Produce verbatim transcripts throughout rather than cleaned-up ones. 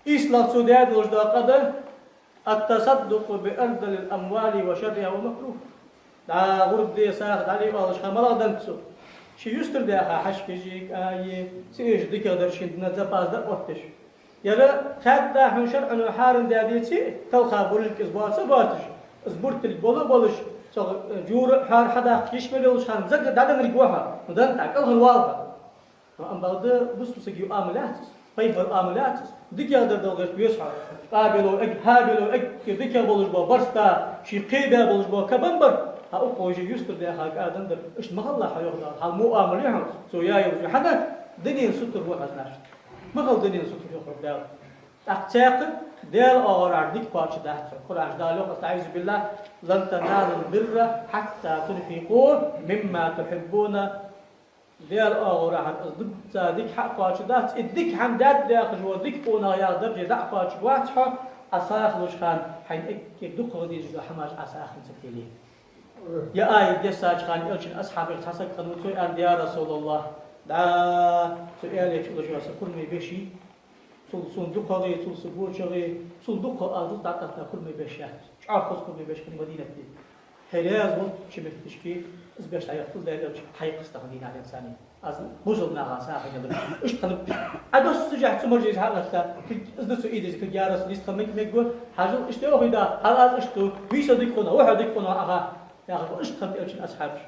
ИйслагӀа цо даь долаш дола къа да: «التصدق بأرذل الأموال وشرها ومكروه». ДӀа гӀурба де, сагӀа дӀале оалаш ха малагӀа да цо? Ший юстара даьха хьашкаш, кӀаи, цу эша дикагӀдар шийна дина запас да отташ. Яра кхаьдда хьона шарӀо хьарам даь деце, талха болилга из боаца боацаш, из буртилг бола болаш, цох, э, жура хьар хьадаккха йиш мел йолаш хана, зага дӀаденнарг ва хьо, ну, дан тӀа кӀалхара вала хьо. Ам бакъда бусалба сага оамал яц из, пайхамара оамал яц из. ДикагӀдар дала гӀерта веза хьо. Къабила эгг, ХӀабила эгг, дикагӀа болаш бола барзкъа, ший кхебаь болаш бола кабан бар. Хьа укхо ший юстара даьха кӀадан дар. Иштта ма хилалахь хьо, йоах Дала. Хьал мо оамал я хьона, цо яь йолаш я. ХӀана? Дунен сутара ва хьо, значит. Ма хила дунен сутара, йоах Дала. ТӀаккха цхьаькха Даьла оагӀорахьара дика кхоачаргдац хьона. Къуръан чу Дала йоах: «أستعيذ بالله، لن تنالوا البر حتى تنفقوا مما تحبون». Даьла оагӀорахьара из дукха дика хьакхоачаргдац, из дика хӀама даьд яхаш вола дика къонах яха дарже дӀа а кхоачаргвац хьо, Ӏа сагӀа хилча хана хьайна эггара дукхагӀа дезаш дола хӀамаш Ӏа сагӀа хинна ца теле. Ер аят дессача хана Элчан асхьабех цхьа саг хиннав, цо аьлар: «يا رسول الله», дӀа, цо аьлар, чулаш са курмай беш я, цул сона дукхагӀа, цул са гочагӀа, цул дукха аз дукха дӀатӀатта курмай беш яц. ЧӀоагӀа хоза курмай беш хиннай Мадинате. Хьо раьза волча моттигашка из беш дӀаяхийтал, Даьла Элча, хьайкхаста хьона дийнахьа денз санна. Аз бусалба наха сагӀа хинна луш. Иштта хиннаб. Ӏа доссаш хьа цу мажлисе хьалатта, из да цо ийдаза, кхы гярас нийсхан мег-мегго, хьажал, иштта йоахий да, хьал аз иштта ду, вий со дика къонах, ва хьо дика къонах, аха, яхаш, иштта хиннаб Элчан асхьабаш.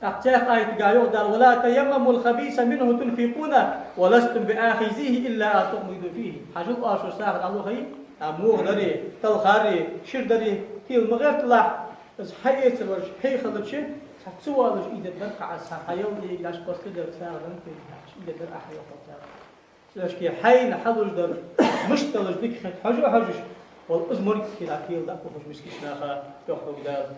ТӀаккха цхьаькха аятага йоах Дала: «ولا تيمموا الخبيث منه تنفقون ولستم بآخذيه إلا أن تغمضوا فيه». Хьажал, оаш шоай сагӀа дӀалохе, а, муха дари, талхари, шира дари, тела ма гӀерталахь, из хьаэцарвар хье хилча, цхьа ца воалаш ийдергдар Ӏа, аз хьа хьаялле, гаш кхоссадар сагӀа дан, ийдергдар Ӏа, йоах Дала. Цудухьа хьайна хьалуш дар мишта далаш дика хет хьожа а хьожаш, валла из морг кхера кхела дӀа а ухаш мискача наха, йоах Дала.